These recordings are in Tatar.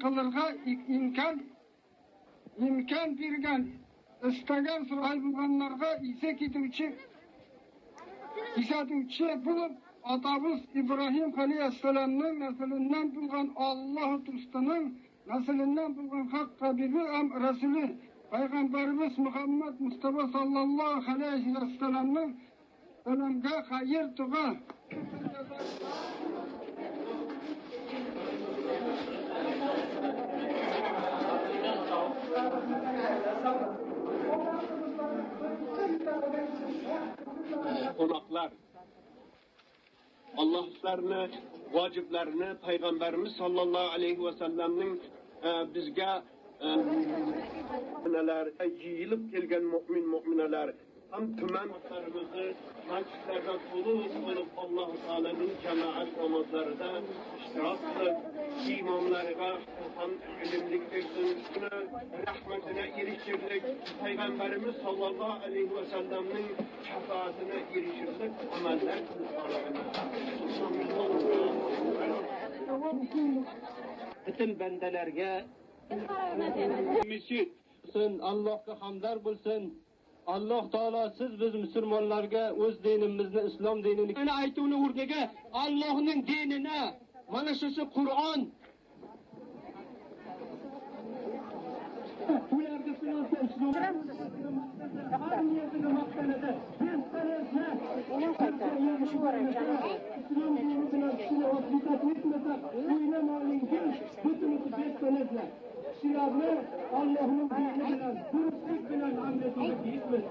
кылырга имкан биргән, истәгән сорай булганнарга исе китүче кисәтүче булып, атабыз Ибраһим галәйһиссәламның нәселеннән булган Аллаһ дустының нәселеннән булган хак хәбибе һәм рәсүле Пәйгамбәребез Мөхәммәд Мустафа саллаллаһу галәйһи вәссәламның сәламгә хәер дога. Qonaqlar Allohlarni vojiblarini payg'ambarimiz sollallohu alayhi vasallamning bizga yeyilib kelgan mo'min mo'minalar ham tumanlarimizni masjidlarda to'liq bo'lib Alloh taolaning jamoat namozlarida ishtirok qilib imomlarga ham ilmlik bersin, rahmatine erishirlik, payg'ambarimiz sollallohu alayhi vasallamning shafoatine erishirlik amallar butun bandalarga Allohga hamdlar bo'lsin. Alloh taolo siz biz musulmonlarga o'z dinimizni, islom dinini aytuvni o'rniga Allohning dinini, mana shu Qur'on ularga kishilarni Allohning dini bilan, durustlik bilan amr etishimiz.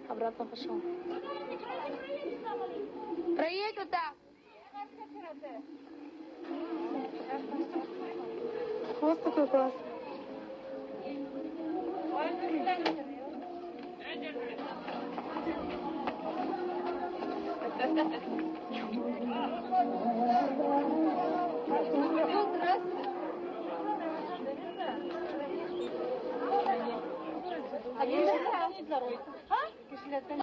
Обратно пошел. Проедь вот так. Хвост такой классный.